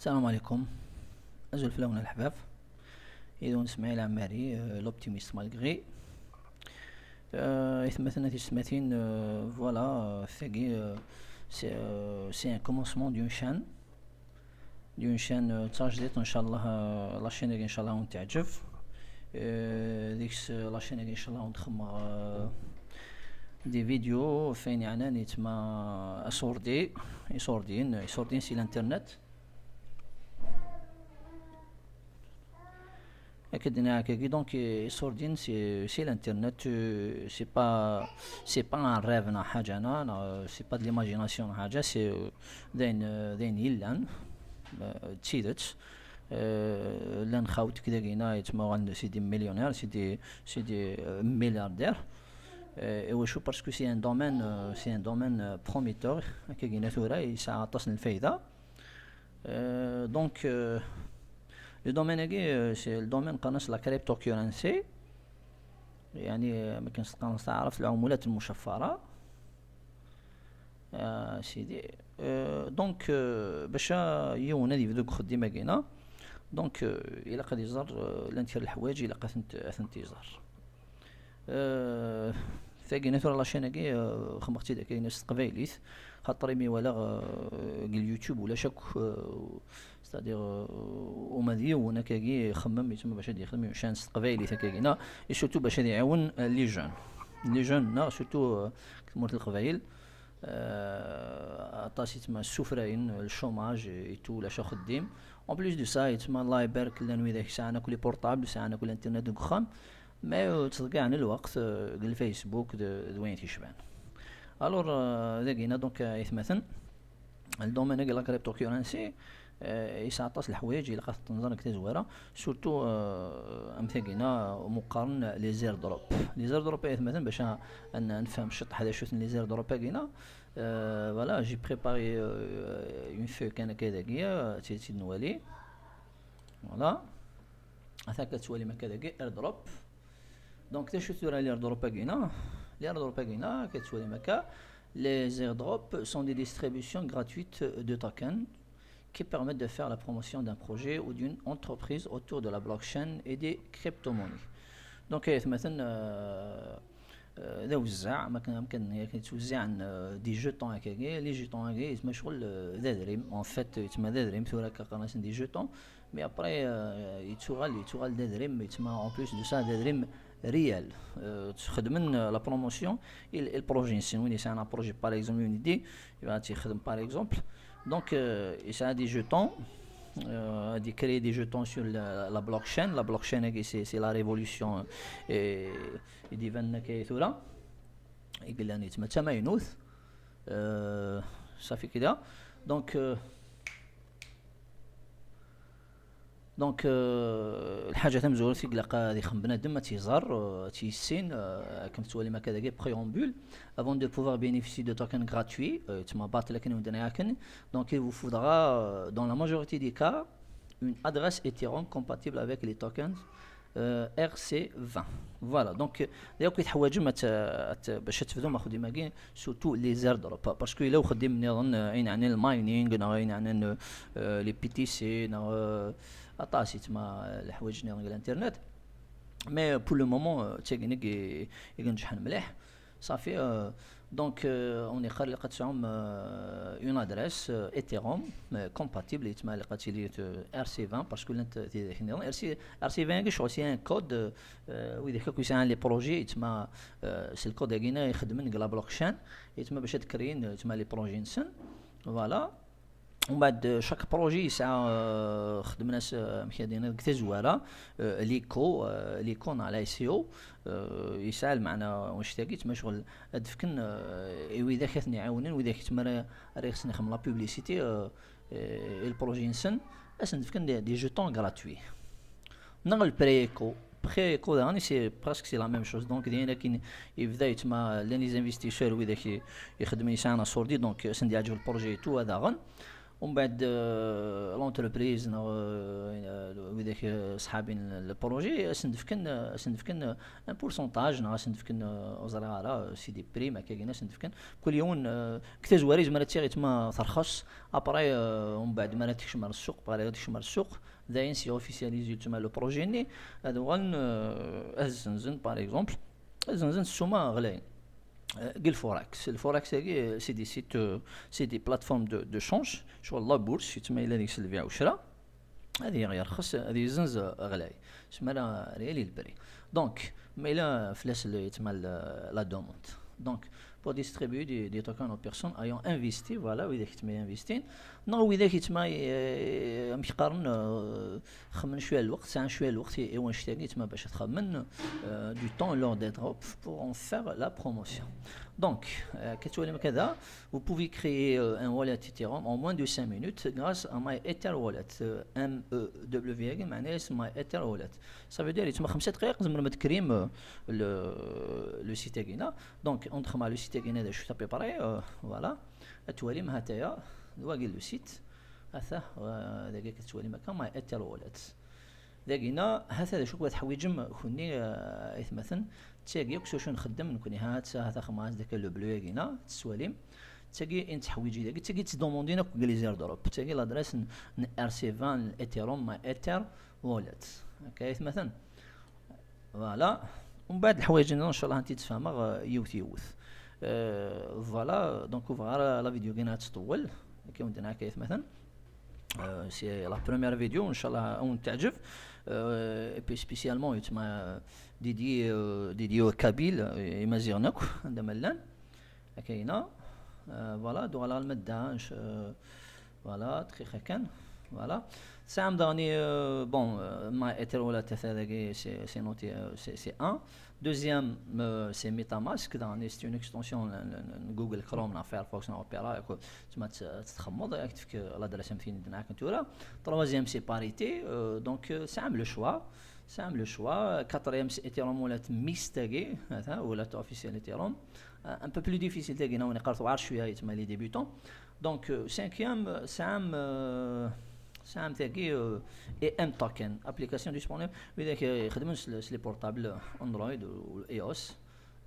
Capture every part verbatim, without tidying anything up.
السلام عليكم. أزول فلاون الحباب. إذا نسمع إلى عماري، آه، l'optimiste malgré. آه، إثمثنا في السماتين، آه، voilà، آه، ثاقي، آه، c'est, آه، c'est un commencement d'une chaîne. D'une chaîne, آه، تاجديد إن شاء الله، آه، la chaîne إن شاء الله ونتعجب. آه، ديكس، آه، la chaîne إن شاء الله ونتخمر، آه، des vidéos فين يعني نتما أسوردي، يسوردين، يسوردين سي الانترنت. هكا دينا هكاكي، donc، يسوردين سي، سي الانترنت، آه، c'est pas، c'est pas un rêve نا حاجة نا، نا، c'est pas de l'imagination نا حاجة، c'est، آه، داين، آه، داين يلان، آه، تسيدت. آه، لان خاوتك داكينا يتما غان c'est des millionnaires، c'est des، c'est des، آه، milliardaires. آه، إوا شو، parce que c'est un domaine، آه، c'est un domaine، آه، prometteur، هكاكينا ثورة يسعى عطاس الفايدة. آه، donc، آه، le domaine هاكي، آه، c'est le domaine قناص la cryptocurrency. يعني، آه، ما كنستقنص تعرف العملات المشفرة. آه، سيدي. آه، donc، آه، باش يون هذه يبدو خدي ماكينة. Donc، آه، إلا قد يزر، آه، لان تير الحوايج إلا قد أثنت، أثنت يزر. آه، ثاقينا ثورة لاشين هاكي، آه، خمختي داك كاين ناس تقبايليت. خاطر مي ولا، آه، اليوتيوب ولا شك، آه، c'est-à-dire، آه، وما ديون هكاكي يخمم يتم باش غادي يخدم شانس تقبايليت هكاكينا. إي surtout باش غادي يعاون، آه، les jeunes. Les jeunes نا surtout، آه، في تمورت القبايل. آه، عطاس يتما السفراين، الشوماج، يتو ولا شا خديم. En plus de ça، يتما الله يبارك لنا ويداك ساعنا كل portable، ساعنا كل انترنت ديك وخام. ما يتضيع عن الوقت، آه، الفيسبوك د-، دوين تيشبان. Alors، آه، داكينا donc، آه، يثمثن. الدومين هاكي la cryptocurrency، آه، يسعطاس الحوايج إلا قاس تنظر كتزويرة. Surtout، آه، أم ثاقينا مقارن les airdrops. Les airdrops يثمثن باش ن-، نفهم الشط هذا شو les airdrops هاكينا. آه، voilà، j'ai préparé، آه، une feuille كان كذا كيا، تي، تي نوالي. Voilà. هذا كتوالي ما كذا كي airdrop. Donc، تشو ثورة les airdrops هاكينا. Les airdrops هاكينا كتوالي ما كا. Les airdrops sont des distributions gratuites de tokens qui permettent de faire la promotion d'un projet ou d'une entreprise autour de la blockchain et des crypto-monnaies. Donc، آه، مثلًا، آه، آه، ذا وزع، ما كان، ما كان، يعني، توزع عن، آه، des jetons هكاكي. Les jetons هكاكي يتسمى شغل، آه، ذا دريم. En fait، يتسمى ذا دريم، ثورة كقناة des jetons. Mais après، آه، يتسوغال، يتسوغال ذا دريم، يتسمى en plus de ça ذا دريم réel. آه، تخدم، آه، la promotion، ال-، البروجي نسين وين يسعى un projet، par exemple، une idée، يبقى تيخدم، par exemple. Donc، آه، يسعى des jetons، آه، غادي créer des jetons sur la، la blockchain. La blockchain هاكي c'est، c'est la révolution، آه، يدي فان كي ثورة. يقول لنا يتما تماينوث. آه، صافي كده. Donc، آه، donc، آه، الحاجة تمزورة تيقلق هذه خم بنادم ما تيزار، آه، تيسين، آه، كم تسوالي ما كذا préambule. Avant de pouvoir bénéficier de tokens gratuits، آه، تما باطل لكن ودنا ياكن. Donc، il vous faudra، آه، dans la majorité des cas، une adresse Ethereum compatible avec les tokens، آه، R C vingt. Voilà، donc، آه، دايوك يتحواجم أت-، أت-، باش تفدو ما خدي ماكين، surtout les airdrops. Parce que إلا وخدي من يظن، آه، عين عن الماينينغ، نا عين عن، آه، les P T C، نا، آه، أطاسي تما الحوايج نيظن الانترنت. Mais pour le moment، آه، تيكنيك ي-، ينجح مليح. صافي، آه، donc، آه، on est قال لقد تعم، آه، une adresse، آه، Ethereum، آه، compatible، يتما اللي قالت لي، آه، R C vingt، parce que لانت تي-، R C، R C vingt كي شغل c'est un code، آه، وإذا كاكو يسعى les projets، يتما، آه، c'est le code هاكينا يخدم من la blockchain، يتما باش تكرين، يتما les projets نسن. Voilà. ومن بعد chaque projet يسعى، آه، خدمنا س-، آه، مكيدين ديك تزوارة، آه، ليكو، آه، ليكو على I C O، آه، يسعى المعنى واش تاقيت ما شغل أدفكن، آه، إي وإذا كثني عاونين وإذا كتمرة ريخصني خم la publicité، آه، آه، البروجي نسن، أسن دفكن des، des jetons gratuits. نغ البريكو، بريكو داني c'est presque c'est la même chose. Donc دينا كاين يبدا يتما les investisseurs وإذا كي يخدم يسعى سوردي، donc أسن دي عجب البروجي تو هذا غن. ومن بعد، آه، l'entreprise، neɣ, آه، آه، ويداك، آه، صحابين البروجي، اسندفكن، آه، اسندفكن، آه، un pourcentage، neɣ اسندفكن، آه، ur ẓriɣ ara، c'est des primes، هكا كاين اسندفكن. كل يوم، آه، كتازواري زعما تيغي تما ترخص. Après، آه، ومن بعد ما تكشم على السوق، بغا تكشم على السوق، داين c'est officialisé تما le projet ني. هذا هو ن-، آه، الزنزن، par exemple، الزنزن السومة غلاين. آه، كي الفوراكس، الفوراكس هاكي، c'est des sites، آه، c'est des plateformes de, de change، شغل la bourse، يتسمى إلا ديك البيع والشراء. هذه غير خص، هذه يزنز غلاي. سما راه ريالي البري. Donc، ما إلا فلاس اللي يتسمى ال-، la demande. Donc، pour distribuer des, des tokens aux personnes ayant investi، voilà، وإذا كنت ما investi، نو إذا كنت ما ي-، مش قارن، آه، خمن شوية الوقت، ساعة شوية الوقت، إي، إيوا نشتاقي تما باش تخمن، آه، du temps lors des drops pour en faire la promotion. Donc، آه، كتولي كذا، vous pouvez créer, euh, un wallet Ethereum en moins de cinq minutes grâce à My Ether Wallet, euh, M E W، معناها اسم My Ether Wallet. Ça veut dire يتسمى خمسة دقائق زعما ما تكريم، آه، le, le site هنا. Donc، on دخل مع le site هنا، شفت à peu près، آه، voilà. التواليم هاتايا، واقي le site. هاتا، آه، دقيقة التواليم هكا، My Ether Wallet. داكينا هذا شوك واحد حويجم كوني، آه، اثمثن. تاكي كسو شو نخدم نكوني هات، هات خماس داك لو بلو ياكينا تسواليم. تاكي انت حويجي داكي، تاكي تدوموندينا كو لي زير دروب. تاكي لادريس ن-، ن ار سي فان الايثيروم مع ايثر وولت. هكا اثمثن. فوالا. ومن بعد الحوايج ان شاء الله انت تفهمها، آه، يوث يوث. آه، فوالا، دونك فوالا لا فيديو كاينه تطول. كي ودنا كيف مثلا. آه، سي لا بروميير فيديو، ان شاء الله اون تعجب. آه، اي بي سبيسيالمون يتما ديدي، آه، ديديو كابيل، آه، يمازيغنك عندما لان. كاينه. آه، فوالا، دو على الماده، آه، فوالا، دقيقه كان. فوالا. سام داني، آه، بون، آه، ما ايتر ولا تاتا داكي سي، سي نوتي، آه، سي، سي ان. Deuxième, euh, c'est MetaMask, داني c'est une extension ل، ل، ل Google Chrome، لا Firefox، لا Opera، يكون تما ت-، تتخمض، يكتفك l'adresse مثلا دناك نتورا. Troisième, c'est Parity, euh, donc, euh, سام le choix. سام le choix. Quatrième, c'est Ethereum ولا ميست تاكي، هذا ولا اوفيسيال Ethereum. آه، un peu plus difficile تاكي، ناوني قرطو عار شويه تما les débutants. Donc, euh, cinquième, سام، آه، سام تاكي، آه، اي ام توكن، ابليكاسيون ديسپونيبل، وإذا كي يخدمون س-، س les portables اندرويد والاي او اس،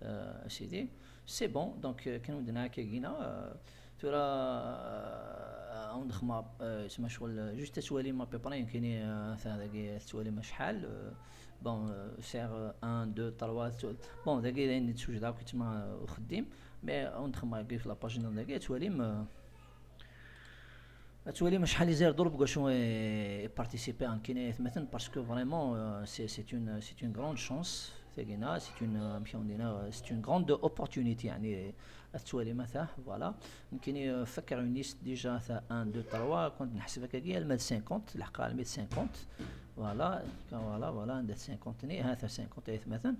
آه، سيدي. سي بون، دونك، آه، كانوا عندنا هكا كينا، آه، ترى، آه، عند خما، آه، تسمى شغل جوست تتوالي ما بيبري، يمكن، آه، هذا كي تتوالي ما شحال، آه، بون، آه، سير، آه، ان، دو، تروا، تو-، بون، داكي لين تسوج داك تما وخديم، مي عند خما كي في لاباج داكي توالي ما توالي ما شحال يزير ضرب كاع شو بارتيسيبي عن كينا مثلا، parce que vraiment, euh, c'est, c'est une, c'est une grande chance. تاكينا، c'est une, آه، مشاو عندنا، c'est une grande opportunité، يعني، التوالي مثلا، فوالا. يمكن فكر اون ليست ديجا تاع ان، دو، تروا، كنت نحسب هكا كي المية خمسين، الحق المية خمسين. فوالا، فوالا، فوالا، عندها خمسين ني، ها تا خمسين، مثلا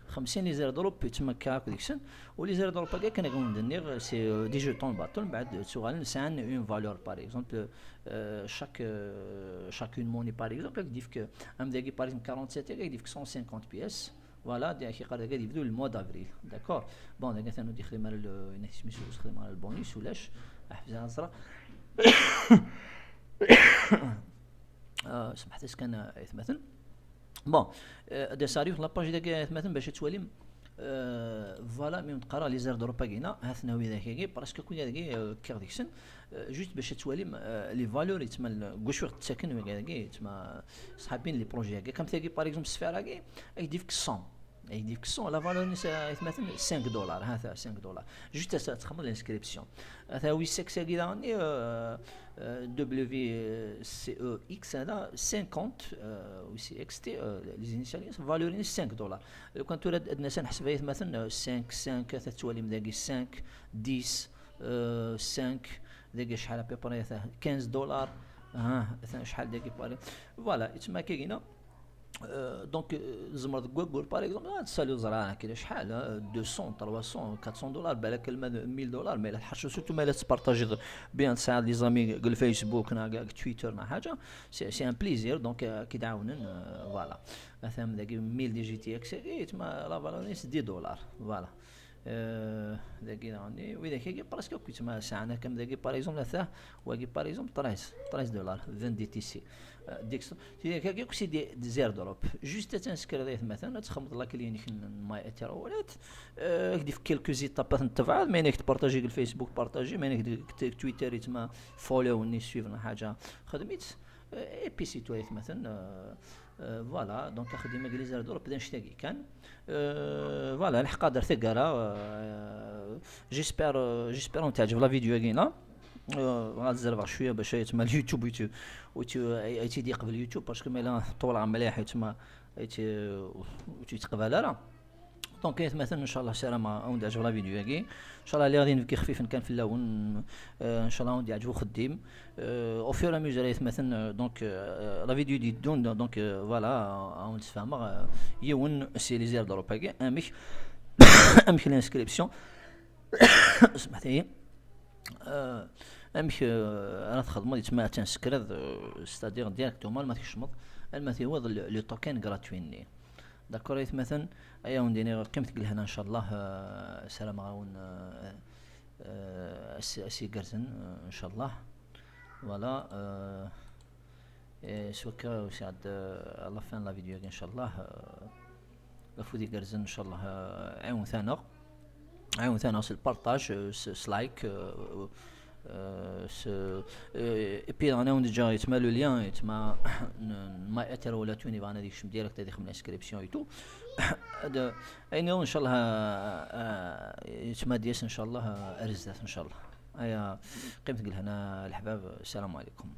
خمسين لي زير دروب تما كاك ديكسن. ولي زير دروب هكا كان كون دنيغ سي دي جيتون باتل، من بعد تسوغال نسان اون فالور، باغ اكزومبل، شاك، شاك اون موني باغ اكزومبل كديفك، ام داكي باغ اكزومبل أربعة وأربعين، كديفك مية وخمسين بياس. فوالا، دي كيقال هذا يبدو الموا دافريل، داكور. بون، داك ثاني ديخلي مال ال-، نحس ميسو خدم على البونيس ولاش، احفظ هضره. آه، سمحت، اس كان اثمثن. بون، آه، دي ساريو في لاباج داك اثمثن باش تواليم. آه، فوالا، ميم تقرا لي زير دروب كاينه، هاثنا وي داك كي، باسكو كون داك، آه، كيغ ديكسن، آه، جوست باش تواليم، آه، لي فالور يتما ال-، كوش وقت تساكن وي داك يتما صحابين لي بروجي هكا. كم تاكي، باغ اكزومبل، السفير هاكي، اي ديفك مية، اي ديفك مية. لا فالور نسا مثلا خمسة دولار، ها تا خمسة دولار. جوست تخمم لانسكريبسيون. هذا وي سكس هاكي داني، آه، آه، دبليو في سي او اكس هذا خمسين، آه، وي سي اكس تي، آه، لي زينيسياليز، فالور خمسة دولار. لو كان تولد ادنى سنحسب مثلا خمسة، خمسة تتوالي من داكي خمسة، ديس، آه، خمسة، داكي شحال ابيبري خمسة دولار. ها، شحال داكي باري. فوالا، يتما كاينه. آه، دونك، آه، زمر ديك كوكول، باغ اكزومبل، آه، تسالي زرا كاين شحال، آه، ميتين، تلتمية، أربعمية دولار، بالك الما ميل دولار، مي لا تحرشوا، سورتو ما لا تبارطاجي بيان تساعد لي زامي، الفيسبوك، نا، كاع تويتر، نا حاجه، سي، سي ان بليزير، دونك، آه، كي تعاونن، آه، فوالا. مثلا داك ميل دي جي تي اكس، إيه، تما لا فالوريس دي دولار، فوالا. Euh, dagi daɣen, widak-agi presque akk yettma sɛan akka, dagi par exemple, atah, wagi par exemple treize, treize dollars, vingt D T C. Euh, deg s-, tidak-agi akk c'est des, des airdrops. Juste ad tenskreḍ ay atmaten, ad txedmeḍ la clé-inek n My Ether Wallet. Euh, ad k-d-ifk quelques étapes ad tent-tebɛeḍ, ma inek tpartaji deg Facebook, partaji, ma inek deg t-, Twitter, yettma follow-nni, suivre neɣ ḥaǧa, xdem-itt. Euh, et puis c'est tout ay atmaten. Euh, euh, voilà, donc axeddim-agi les airdrops d annect-agi kan. Euh, voilà, lḥeqqa ar taggara. Euh, j'espère, euh, j'espère ad teɛǧeb la vidéo-agi-na. Euh, ad zerbeɣ cwiya bac ay atma YouTube ur tt-, ur tt-, ay, ay tt-id-yeqbel YouTube, parce que ma yella ṭewleɣ mliḥ, ay atma, ay tt-, ur tt-yettqbal ara. Donc ay atmaten, ncallah, ssarameɣ ad wen-d-teɛǧeb la vidéo-agi. Ncallah lliɣ d inebgi xfifen kan fell-awen. Euh, ncallah ad wen-d-yeɛǧeb uxeddim. Euh, au fur et à mesure ay atmaten, euh, donc, euh, la vidéo d-yeddun, donc, euh, voilà, ad wen-d-sfehmeɣ, euh, yiwen si les airdrops-agi, amek, amek l'inscription, smeḥt-iyi. Euh, amek, euh, ara txedmeḍ, yettma ad tenskreḍ, euh, c'est-à-dire directement alma tkecmeḍ, alma tiwiḍ le, le token gratuit-nni. D'accord ay atmaten, ay awen-d-iniɣ qqimet deg lehna, ncallah, euh, ssarameɣ-awen, euh, euh, ass, ass igerrzen, euh, ncallah. Voilà, euh, et s wakka usiɛed, euh, à la fin de la vidéo-agi, ncallah, euh, afud igerrzen, ncallah, euh, ɛiwnet-aneɣ. Ɛiwnet-aneɣ s le partage, euh, s, s like, euh, euh, s, euh, et puis daɣen ad wen-d-ǧǧeɣ yettma le lien, yettma n, n My Ether Wallet, win yebɣan ad yekcem direct ad yexdem l'inscription et tout. Ad, ayen nniḍen, ncallah, euh, euh, yettma ad d-yas, ncallah, euh, ar zdat, ncallah. Aya, qqimet deg lehna, leḥbab, sslam ɛlikum.